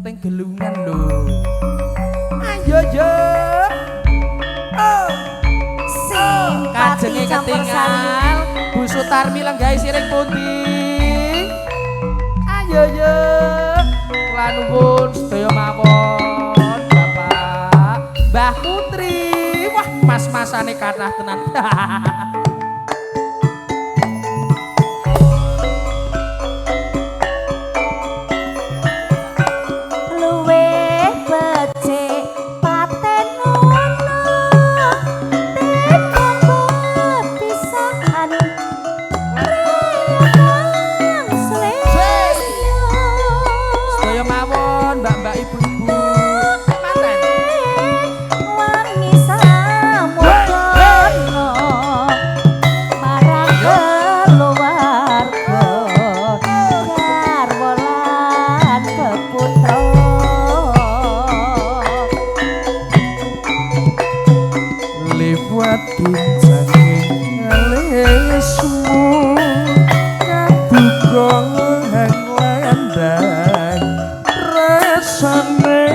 Teng Gelungan lho. Ayo yo. Oh. Simpati Kajenge campur sari. ketingal Bu Sutarmi lenggahe siring pundi? Ayo yo. Kula nuwun sedaya mawon Bapak, Mbah Putri. Wah, mas-masane kathah tenan. Luwih becik paten ono timbang pepisahan reyang slesyo. Sedaya mawon mbak-mbak ibu-ibu. Manten. Wangi samudana marang keluarga garwa lan peputra. Liwat kincanging alismu kaduga hang landang rasane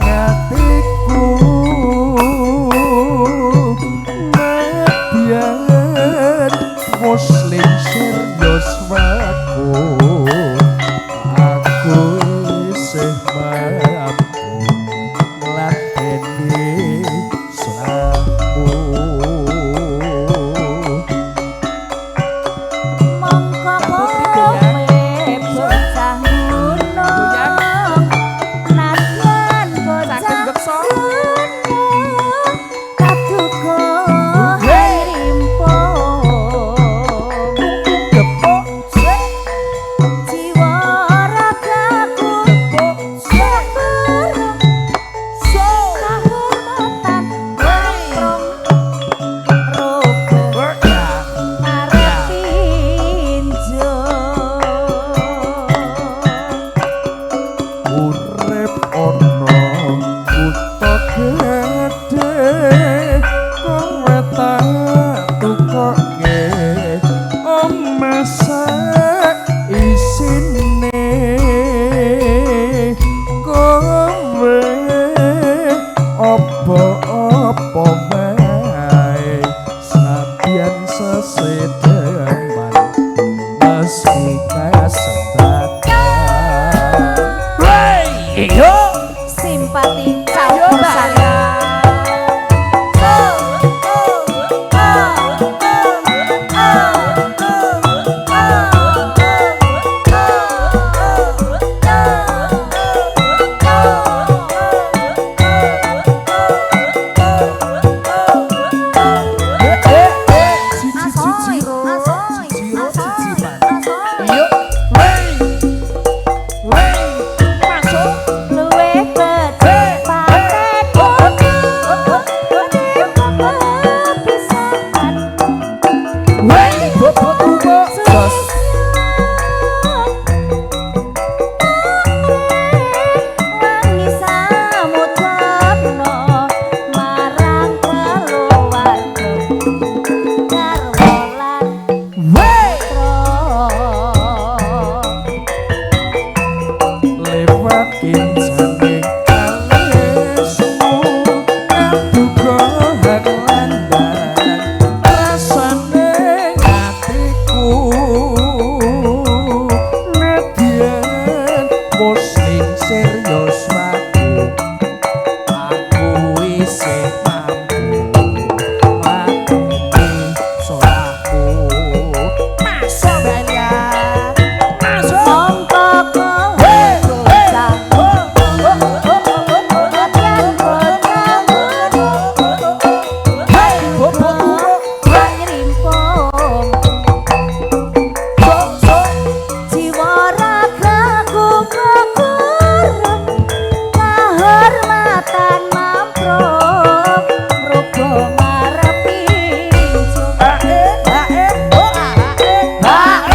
atiku nadyan muslim serius waku aku isih mampu ngladeni slahmu. Mongko kowe bocah gunung nadyan bocah Saged beksa. gunung kaduga rimpung Gepuk sik jiwa ragaku gepuk sik. seperem So. kahormatan mamprung rogo arep pinjo. Urip ana kutha gedhe kowe tak tukoke omah sak isine kowe apa-apa wae senadyan sesedeman meski kasebatan. Hey, yo. Simpati Ayo campur Mbak. sari. Eh eh eh. Siji Asoy, siji ro. asoy, Siji ro siji asoy, pan. asoy. Yo. Hey. Hey. Masuk. Luwih becik paten ono timbang pepisahan. Hey, bobot tuwa. Jos. Wangi samudana marang keluarga garwa lan Wey. putra. Lewat kincanging alismu kaduga hang landang rasane atiku nadyan muslim serius waku Aku isih mampu ngladeni salahku. Masuk Mbak Elia. Masuk. Mongko kowe bocah Oh, oh, oh, oh, oh. nadyan bocah gunung Hey, bobot tuwa. rimpung So, so. jiwa ragaku kekurang kahormatan mamprung rogo ngarep pinjo. A E A E oh A E A E.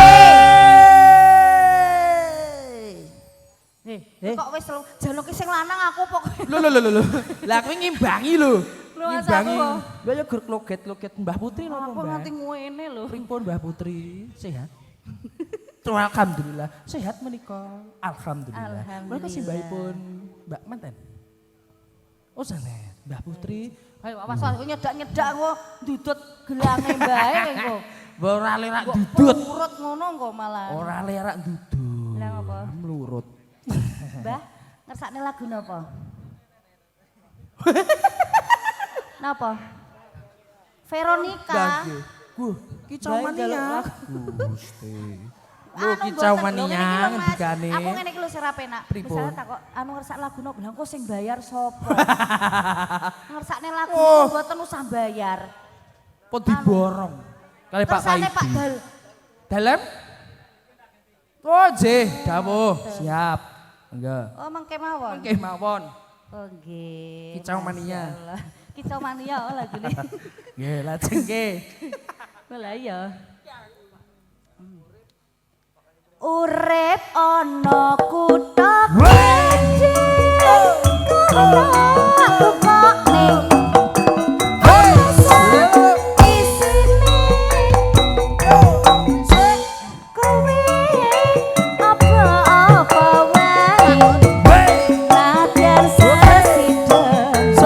Eh, Kok wis jaluki sing lanang aku pokoke. Lho lho lho lho. Lah kuwi ngimbangi lho. Lho, Mas, Ngimbangi. aku. Lah ya gur kloget-kloget Mbah Putri napa Aku Mbah? nganti ngene lho. Pripun Mbah Putri? Sehat? Alhamdulillah sehat menika. Alhamdulillah. Menika simbahipun Mbak manten. Oh sanes, Mbah Putri. Ayo awas aku nyedak-nyedak engko ndudut gelange mbae engko. Mbok ora lerak Mbok dudut. Urut ngono engko malah. Ora lerak dudut. Lah ngopo? Mlurut. Mbah, ngersakne lagu napa? Napa? Veronica. Wuh, kicau Mbah, njaluk mania. lagu. Gusti. Lho Anu, kicau mboten, lho, mania ngene iki lho, Mas. ngendikane. Aku ngene iki lho sing ra penak. Pripun? Misalnya takok anu ngersak lagu napa, lha engko sing bayar sapa? Ngersakne lagu Oh. mboten usah bayar. Pun diborong. Kali Pak Kersane Pak Kaidi. Dal. Dalem? Oh, nggih, dawuh. Siap. Enggak. Oh, mengke mawon. Mengke mawon. Oh nggih. Kicau Masya mania. Allah. Kicau mania oh lagune. Nggih, lajeng nggih. Lah iya. Urip ana kutha gedhe. Aku kok ning isine kowe apa-apa wae. Nadyan sesidhem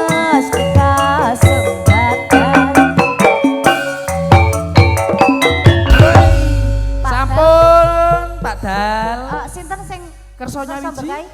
mesti kasembatan. Pak Sampun, Pak Dal. Dal, sinten sing Kersa kersa nyawiji? berkahi?